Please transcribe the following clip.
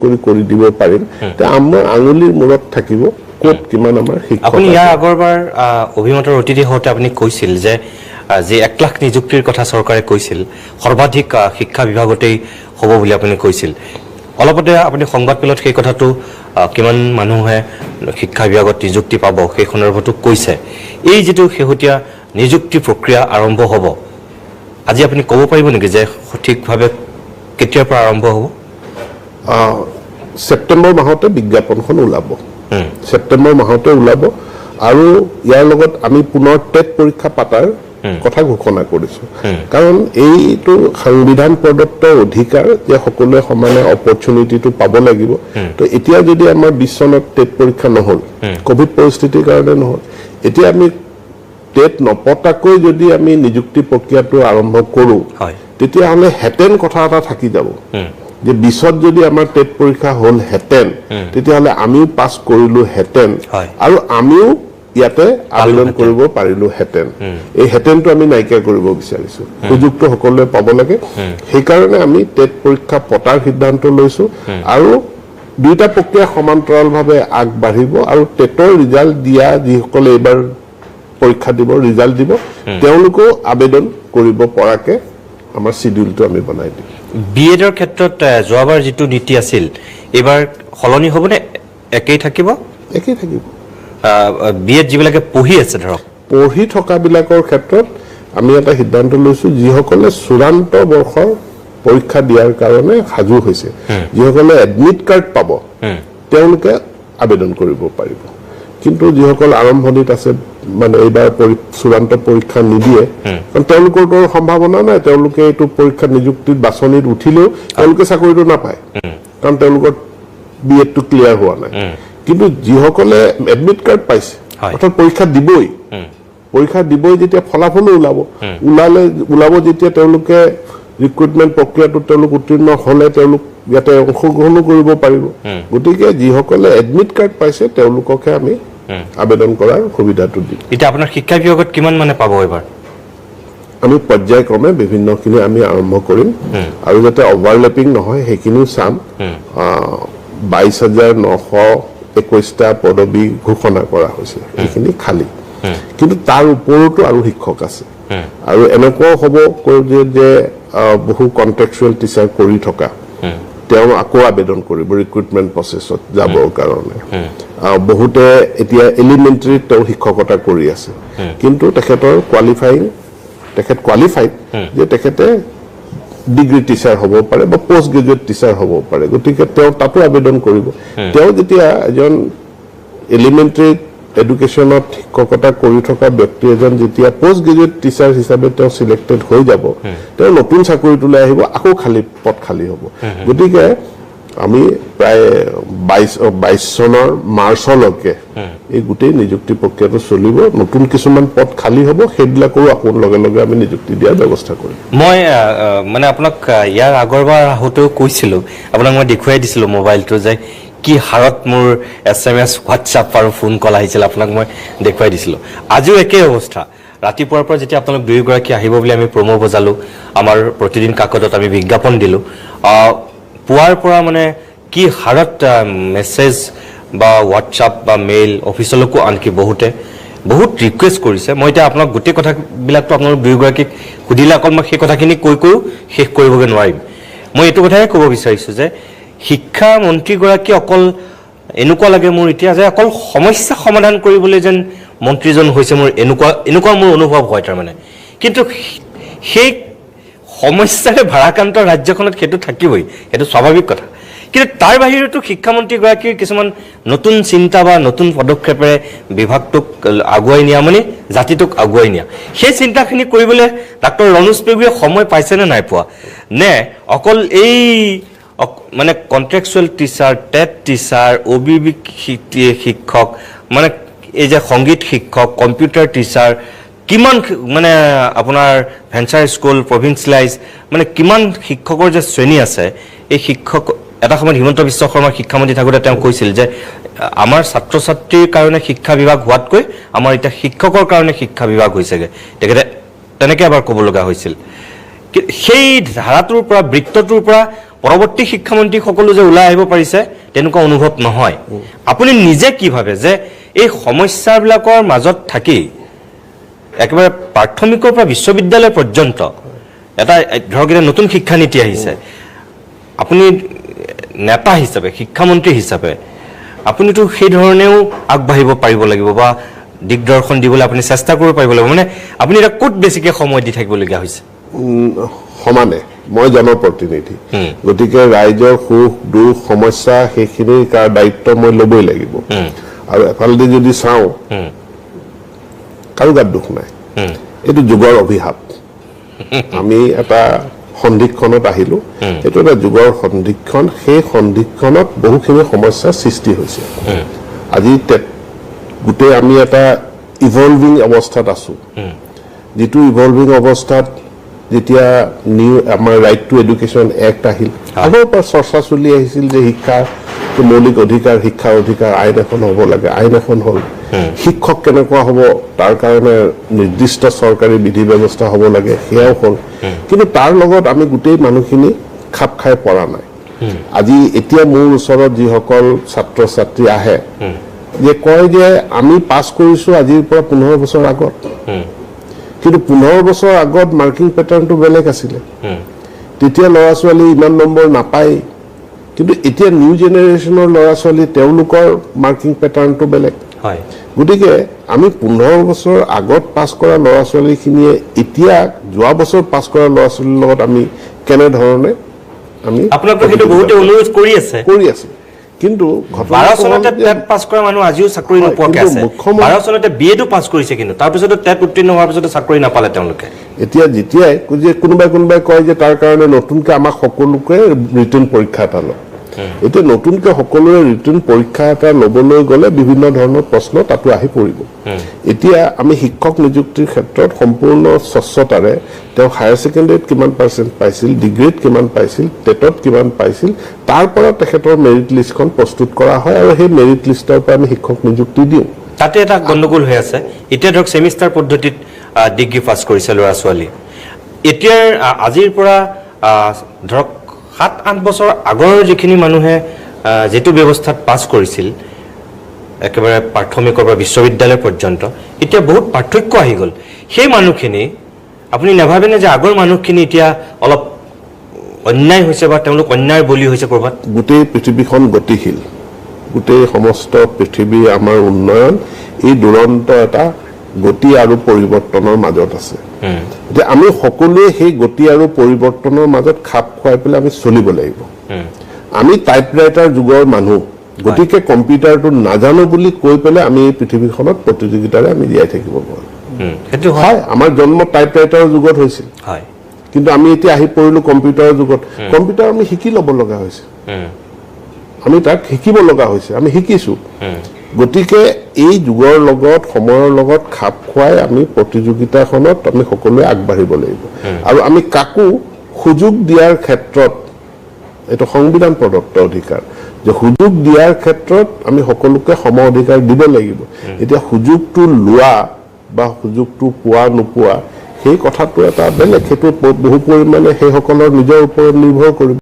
কৰি কৰি দিব পাৰিম। তে আমাৰ আঙুলিৰ মূৰত থাকিব ক'ত কিমান আমাৰ শিক্ষক আপুনি ইয়াৰ আছে। আগৰবাৰ অভিমতৰ অতিথি হওঁতে আপুনি কৈছিল যে যি 1 লাখ নিযুক্তিৰ কথা চৰকাৰে কৈছিল, সৰ্বাধিক শিক্ষা বিভাগতেই হ'ব বুলি আপুনি কৈছিল। অলপতে আপুনি সংবাদমেলত সেই কথাটো কিমান মানুহে শিক্ষা বিভাগত নিযুক্তি পাব সেই সন্দৰ্ভতো কৈছে। এই যিটো শেহতীয়া নিযুক্তি প্ৰক্ৰিয়া আৰম্ভ হ'ব, আজি আপুনি ক'ব পাৰিব নেকি যে সঠিকভাৱে কেতিয়াৰ পৰা আৰম্ভ হ'ব? ছেপ্টেম্বৰ মাহতে বিজ্ঞাপনখন ওলাব, ছেপ্টেম্বৰ মাহতে ওলাব। আৰু ইয়াৰ লগত আমি পুনৰ টেট পৰীক্ষা পাতাৰ কথা ঘোষণা কৰিছো, কাৰণ এইটো সাংবিধান প্ৰদত্ত অধিকাৰ যে সকলোৱে সমানে অপৰচুনিটিটো পাব লাগিব। তো এতিয়া যদি আমাৰ 20 চনত টেট পৰীক্ষা নহ'ল, কভিড পৰিস্থিতিৰ কাৰণে নহ'ল, এতিয়া আমি টেট নপতাকৈ যদি আমি নিযুক্তি প্ৰক্ৰিয়াটো আৰম্ভ কৰোঁ, তেতিয়াহ'লে হেঁতেন কথা এটা থাকি যাব যে 20ত যদি আমাৰ টেট পৰীক্ষা হ'লহেঁতেন, তেতিয়াহ'লে আমিও পাছ কৰিলোহেঁতেন আৰু আমিও ইয়াতে আবেদন কৰিব পাৰিলোহেঁতেন। এই হেঁতেনটো আমি নাইকিয়া কৰিব বিচাৰিছো। সুযোগটো সকলোৱে পাব লাগে। সেইকাৰণে আমি টেট পৰীক্ষা পতাৰ সিদ্ধান্ত লৈছো আৰু দুয়োটা প্ৰক্ৰিয়া সমান্তৰালভাৱে আগবাঢ়িব। আৰু টেটৰ ৰিজাল্ট দিয়া যিসকলে এইবাৰ পৰীক্ষা দিব, ৰিজাল্ট দিব, তেওঁলোকেও আবেদন কৰিব পৰাকে আমাৰ চিডিউলটো আমি বনাই দিম। বি এডৰ ক্ষেত্ৰত যোৱাবাৰ যিটো নীতি আছিল, এইবাৰ সলনি হ'বনে একেই থাকিব? একেই থাকিব। বি এড যিবিলাকে পঢ়ি আছে ধৰক। পঢ়ি থকাবিলাকৰ ক্ষেত্ৰত আমি এটা সিদ্ধান্ত লৈছো, যিসকলে চূড়ান্ত বৰ্ষৰ পৰীক্ষা দিয়াৰ কাৰণে সাজু হৈছে, যিসকলে এডমিট কাৰ্ড পাব, তেওঁলোকে আবেদন কৰিব পাৰিব। কিন্তু যিসকল আৰম্ভণিত আছে, মানে এইবাৰ চূড়ান্ত পৰীক্ষা নিদিয়ে, কাৰণ তেওঁলোকৰতো সম্ভাৱনা নাই। তেওঁলোকে এইটো পৰীক্ষাত নিযুক্তিত বাছনিত উঠিলেও তেওঁলোকে চাকৰিটো নাপায়, কাৰণ তেওঁলোকৰ বি এডটো ক্লিয়াৰ হোৱা নাই। কিন্তু যিসকলে এডমিট কাৰ্ড পাইছে, অৰ্থাৎ পৰীক্ষা দিবই, পৰীক্ষা দিবই, যেতিয়া ফলাফলো ওলাব, ওলালে ওলাব, যেতিয়া তেওঁলোকে ৰিক্ৰুটমেণ্ট প্ৰক্ৰিয়াটোত তেওঁলোক উত্তীৰ্ণ হ'লে তেওঁলোক ইয়াতে অংশগ্ৰহণো কৰিব পাৰিব। গতিকে যিসকলে এডমিট কাৰ্ড পাইছে, তেওঁলোককহে আমি আবেদন কৰাৰ সুবিধাটো দিম। এতিয়া আপোনাৰ শিক্ষা বিভাগত কিমান মানে পাব এইবাৰ? আমি পৰ্যায়ক্ৰমে বিভিন্নখিনি আমি আৰম্ভ কৰিম আৰু যাতে অভাৰলেপিং নহয় সেইখিনিও চাম। 22,921টা পদবী ঘোষণা কৰা হৈছে, এইখিনি খালী। কিন্তু তাৰ ওপৰতো আৰু শিক্ষক আছে। আৰু এনেকুৱাও হ'ব যে বহু কণ্ট্ৰেকচুৱেল টিচাৰ কৰি থকা, তেওঁ আকৌ আবেদন কৰিব ৰিক্ৰুটমেণ্ট প্ৰচেছত যাবৰ কাৰণে। বহুতে এতিয়া এলিমেণ্টেৰীত তেওঁ শিক্ষকতা কৰি আছে, কিন্তু তেখেতৰ কোৱালিফাইং, তেখেত কোৱালিফাইড যে তেখেতে ডিগ্ৰী টিচাৰ হ'ব পাৰে বা পষ্ট গ্ৰেজুৱেট টিচাৰ হ'ব পাৰে। গতিকে তেওঁ তাতো আবেদন কৰিব। তেওঁ যেতিয়া এজন এলিমেণ্টেৰী এডুকেশ্যনত শিক্ষকতা কৰি থকা ব্যক্তি এজন যেতিয়া পষ্ট গ্ৰেজুৱেট টিচাৰ হিচাপে তেওঁ চিলেক্টেড হৈ যাব, তেওঁ নতুন চাকৰিটোলৈ আহিব, আকৌ খালী পদ খালী হ'ব। গতিকে আমি প্ৰায় 22 চনৰ মাৰ্চলৈকে এই গোটেই নিযুক্তি প্ৰক্ৰিয়াটো চলিব। নতুন কিছুমান পদ খালী হ'ব, সেইবিলাকৰো আকৌ লগে লগে আমি নিযুক্তি দিয়াৰ ব্যৱস্থা কৰিম। মই আহ, আহ, মানে আপোনাক ইয়াৰ আগৰবাৰ আহোঁতেও কৈছিলোঁ, আপোনাক মই দেখুৱাই দিছিলোঁ মোবাইলটো যে কি হাৰত মোৰ এছএমএছ, হোৱাটছআপ আৰু ফোন কল আহিছিল, আপোনাক মই দেখুৱাই দিছিলোঁ। আজিও একেই অৱস্থা। ৰাতিপুৱাৰ পৰা যেতিয়া আপোনালোক দুয়োগৰাকী আহিব বুলি আমি প্ৰমো বজালোঁ, আমাৰ প্ৰতিদিন কাকতত আমি বিজ্ঞাপন দিলোঁ, পুৱাৰ পৰা মানে কি হাৰত মেছেজ বা হোৱাটছআপ বা মেইল, অফিচলৈকো আনকি বহুতে বহুত ৰিকুৱেষ্ট কৰিছে। মই এতিয়া আপোনাক গোটেই কথাবিলাকতো আপোনালোক দুয়োগৰাকীক সুধিলে অকল মই সেই কথাখিনি কৈ কৈও শেষ কৰিবগৈ নোৱাৰিম। মই এইটো কথাহে ক'ব বিচাৰিছোঁ যে শিক্ষা মন্ত্ৰীগৰাকী অকল এনেকুৱা লাগে মোৰ এতিয়া যে অকল সমস্যা সমাধান কৰিবলৈ যেন মন্ত্ৰীজন হৈছে, মোৰ এনেকুৱা মোৰ অনুভৱ হয় তাৰমানে। কিন্তু সেই সমস্যাৰে ভাৰাক্ৰান্ত ৰাজ্যখনত সেইটো থাকিবই, সেইটো স্বাভাৱিক কথা। কিন্তু তাৰ বাহিৰেতো শিক্ষামন্ত্ৰীগৰাকীৰ কিছুমান নতুন চিন্তা বা নতুন পদক্ষেপেৰে বিভাগটোক আগুৱাই নিয়া মানে জাতিটোক আগুৱাই নিয়া, সেই চিন্তাখিনি কৰিবলৈ ডাক্তৰ ৰণোজ পেগুৱে সময় পাইছেনে নাই পোৱা, নে অকল এই মানে কণ্ট্ৰেকচুৱেল টিচাৰ, টেট টিচাৰ, অ' বি শিক্ষক, মানে এই যে সংগীত শিক্ষক, কম্পিউটাৰ টিচাৰ, কিমান মানে আপোনাৰ ভেঞ্চাৰ স্কুল, প্ৰভিঞ্চিয়েলাইজ, মানে কিমান শিক্ষকৰ যে শ্ৰেণী আছে। এই শিক্ষক এটা সময়ত হিমন্ত বিশ্ব শৰ্মা শিক্ষামন্ত্ৰী থাকোঁতে তেওঁ কৈছিল যে আমাৰ ছাত্ৰ ছাত্ৰীৰ কাৰণে শিক্ষা বিভাগ হোৱাতকৈ আমাৰ এতিয়া শিক্ষকৰ কাৰণে শিক্ষা বিভাগ হৈছেগৈ। তেখেতে তেনেকৈ এবাৰ ক'ব লগা হৈছিল। সেই ধাৰাটোৰ পৰা, বৃত্তটোৰ পৰা পৰৱৰ্তী শিক্ষামন্ত্ৰী সকলো যে ওলাই আহিব পাৰিছে তেনেকুৱা অনুভৱ নহয়। আপুনি নিজে কি ভাবে যে এই সমস্যাবিলাকৰ মাজত থাকি একেবাৰে প্ৰাথমিকৰ পৰা বিশ্ববিদ্যালয় পৰ্যন্ত এটা, ধৰক এতিয়া নতুন শিক্ষানীতি আহিছে, আপুনি নেতা হিচাপে, শিক্ষামন্ত্ৰী হিচাপে আপুনিতো সেই ধৰণেও আগবাঢ়িব পাৰিব লাগিব বা দিগদৰ্শন দিবলৈ আপুনি চেষ্টা কৰিব পাৰিব লাগিব। মানে আপুনি এতিয়া ক'ত বেছিকৈ সময় দি থাকিবলগীয়া হৈছে? সমানে মই জনপ্ৰতিনিধি, গতিকে ৰাইজৰ সুখ দুখ সমস্যা সেইখিনিৰ দায়িত্ব মই ল'বই লাগিব। আৰু এফালেদি যদি চাওঁ, কাৰো গাত দুখ নাই, এইটো যুগৰ অভিশাপ। আমি এটা সন্ধিক্ষণত আহিলো, এইটো এটা যুগৰ সন্ধিক্ষণ। সেই সন্ধিক্ষণত বহুখিনি সমস্যাৰ সৃষ্টি হৈছে। আজি গোটেই আমি এটা ইভলভিং অৱস্থাত আছো, যিটো ইভলভিং অৱস্থাত যেতিয়া নিউ আমাৰ ৰাইট টু এডুকেশ্যন এক্ট আহিল, আগৰ পৰা চৰ্চা চলি আহিছিল যে শিক্ষা মৌলিক অধিকাৰ, শিক্ষাৰ অধিকাৰ আইন এখন হ'ব লাগে। আইন এখন হ'ল। শিক্ষক কেনেকুৱা হ'ব তাৰ কাৰণে নিৰ্দিষ্ট চৰকাৰী বিধি ব্যৱস্থা হ'ব লাগে, সেয়াও হ'ল। কিন্তু তাৰ লগত আমি গোটেই মানুহখিনি খাপ খাই পৰা নাই। আজি এতিয়া মোৰ ওচৰত যিসকল ছাত্ৰ ছাত্ৰী আহে, যে কয় যে আমি পাছ কৰিছো আজিৰ পৰা 15 বছৰ আগত, কিন্তু 15 বছৰ আগত মাৰ্কিং পেটাৰ্ণটো বেলেগ আছিলে, তেতিয়া ল'ৰা ছোৱালী ইমান নম্বৰ নাপায়। কিন্তু এতিয়া নিউ জেনেৰেশ্যনৰ ল'ৰা ছোৱালী, তেওঁলোকৰ মাৰ্কিং পেটাৰ্ণটো বেলেগ। গতিকে আমি 15 বছৰ আগত পাছ কৰা ল'ৰা ছোৱালীখিনিয়ে এতিয়া যোৱা বছৰ পাছ কৰা ল'ৰা ছোৱালীৰ লগত আমি কেনেধৰণে আমি আপোনাকতো সেইটো বহুতে অনুৰোধ কৰি আছে। কৰি আছে, কিন্তু 12 ঘটনাটো চনতে হ'ল যে টেট পাছ কৰা মানুহ আজিও চাকৰি হয়, নোপোৱাকে কিন্তু আছে। মুখ্যমন্ত্ৰী 12 চনতে বি এটো পাছ কৰিছে, কিন্তু তাৰপিছতো টেট উত্তীৰ্ণ হোৱাৰ পিছতো চাকৰি নাপালে তেওঁলোকে। এতিয়া যেতিয়াই যে কোনোবাই কোনোবাই কয় যে তাৰ কাৰণে নতুনকে আমাক সকলোকে ৰিটেন পৰীক্ষা এটা লওক। এতিয়া নতুনকে সকলোৰে ৰিটেন পৰীক্ষা এটা ল'বলৈ গ'লে বিভিন্ন ধৰণৰ প্ৰশ্ন তাতো আহি পৰিব। এতিয়া আমি শিক্ষক নিযুক্তিৰ ক্ষেত্ৰত সম্পূৰ্ণ স্বচ্ছতাৰে তেওঁ হায়াৰ ছেকেণ্ডেৰীত কিমান পাৰ্চেণ্ট পাইছিল, ডিগ্ৰীত কিমান পাইছিল, টেটত কিমান পাইছিল, তাৰ পৰা তেখেতৰ মেৰিট লিষ্টখন প্ৰস্তুত কৰা হয় আৰু সেই মেৰিট লিষ্টৰ পৰা আমি শিক্ষক নিযুক্তি দিওঁ। তাতে এটা গণ্ডগোল হৈ আছে। এতিয়া ধৰক ছেমিষ্টাৰ পদ্ধতিত ডিগ্ৰী পাছ কৰিছে ল'ৰা ছোৱালী। এতিয়াৰ আজিৰ পৰা ধৰক 7-8 বছৰ আগৰ যিখিনি মানুহে যিটো ব্যৱস্থাত পাছ কৰিছিল একেবাৰে প্ৰাথমিকৰ পৰা বিশ্ববিদ্যালয় পৰ্যন্ত, এতিয়া বহুত পাৰ্থক্য আহি গ'ল। সেই মানুহখিনি আপুনি নাভাবেনে যে আগৰ মানুহখিনি এতিয়া অলপ অন্যায় হৈছে বা তেওঁলোক অন্যায়ৰ বলি হৈছে ক'ৰবাত? গোটেই পৃথিৱীখন গতিশীল, গোটেই সমস্ত পৃথিৱী আমাৰ উন্নয়ন এই দুৰন্ত এটা গতি আৰু পৰিৱৰ্তনৰ মাজত আছে। এতিয়া আমি সকলোৱে সেই গতি আৰু পৰিৱৰ্তনৰ মাজত খাপ খুৱাই পেলাই আমি চলিব লাগিব। আমি টাইপৰাইটাৰ যুগৰ মানুহ, গতিকে কম্পিউটাৰটো নাজানো বুলি কৈ পেলাই আমি এই পৃথিৱীখনত প্ৰতিযোগিতাৰে আমি জীয়াই থাকিব পাৰোঁ। সেইটো হয়। হয়, আমাৰ জন্ম টাইপৰাইটাৰৰ যুগত হৈছিল, কিন্তু আমি এতিয়া আহি পৰিলো কম্পিউটাৰৰ যুগত। কম্পিউটাৰ আমি শিকি ল'ব লগা হৈছে, আমি তাক শিকিব লগা হৈছে, আমি শিকিছো। গতিকে এই যুগৰ লগত, সময়ৰ লগত খাপ খুৱাই আমি প্ৰতিযোগিতাখনত আমি সকলোৱে আগবাঢ়িব লাগিব। আৰু আমি কাকো সুযোগ দিয়াৰ ক্ষেত্ৰত এইটো সংবিধান প্ৰদত্ত অধিকাৰ যে সুযোগ দিয়াৰ ক্ষেত্ৰত আমি সকলোকে সম অধিকাৰ দিব লাগিব। এতিয়া সুযোগটো লোৱা বা সুযোগটো পোৱা নোপোৱা সেই কথাটো এটা বেলেগ, সেইটো বহু পৰিমাণে সেইসকলৰ নিজৰ ওপৰত নিৰ্ভৰ কৰিব।